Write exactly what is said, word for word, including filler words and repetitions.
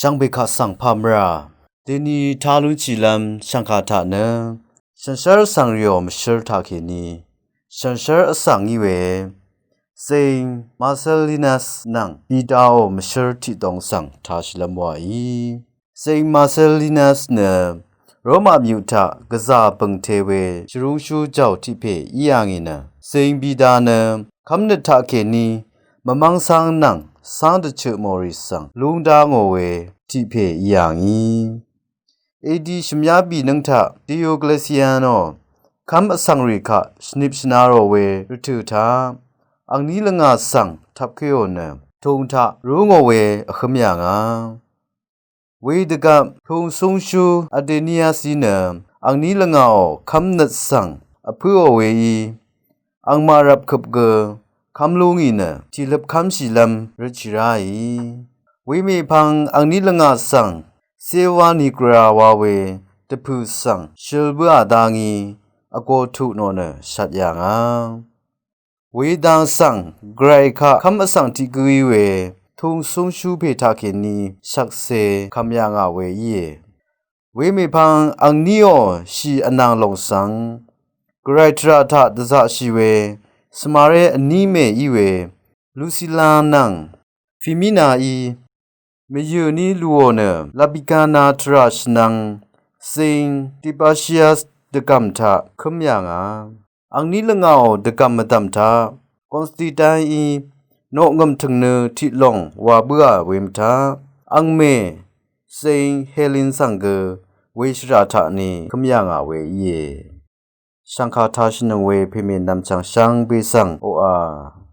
dv̀ngbè kaq svng pà mvrà deni ta lúnshìlv́m shv̀ngkà taq nø shànshér vsvng rìò mvshǿr taqkèní shànshér vsvng í we Saint Marcellinus nvng Bidao mvshǿr tiqdong svng tashìlv́m wàí. Saint Marcellinus nø Roma myuq taq gvzà bø̀ngte we shvrúngshú jàò tiq pè í yà ngì nø Saint Bida nø kv́mnøt taqkèní mvmv́ng cáng nvng cáng dvchøq mòrì svng lúngdá ngò we tiq pè í yà ngì. A D shvmyá bì nǿng taq Diocletiano kv́m vsvng rì kaq shvnip shvna rò we rvtø̀ taq angní lvngà svng tvpkéò nø tūng taq rú ngò we vhǿm yà ngà. Wedvgvp tūng cúngshú Adenias í nø angní lvngàò kv́mnøt svng vpǿò weí angmaq rvpkøp gø kv́m lú ngì nø tiqløp kv́mshìlv́m røtshì ráì. Wemèpvng angní lvngà svng Silva Nigra wa we dvpø̀ svng shøl bǿà dá ngí vgō tuq nò nø shvt yà ngà. Wedang svng gvray kaq kv́m vsvng tiq gǿí we tūng cúngshú pè taqkèní shvkse kvm yà ngà we íe. Wemèpvng angníò shì vnàng lòng svng gvray tvrà taq dvzaqshì we svmaré vní mè í we Lucilla nvng Fimina í mvyø̀ ní lùò nø Labikana tvrà shvnvng Saint Tibatius dvgv̀m taq kǿm yà ngà. Angní lvngàò dvgv̀m mvdv̀m taq Constantine í noqngø̀m tø̀ng nø tiqlòng wa bǿà we mvtaq angmè Saint Helen svng gø we shvrà taq ni kǿm yà ngà we íe. Shv̀ngkà tashìnøng we pèmè nv̀mchv̀ng shvngbe svng oqà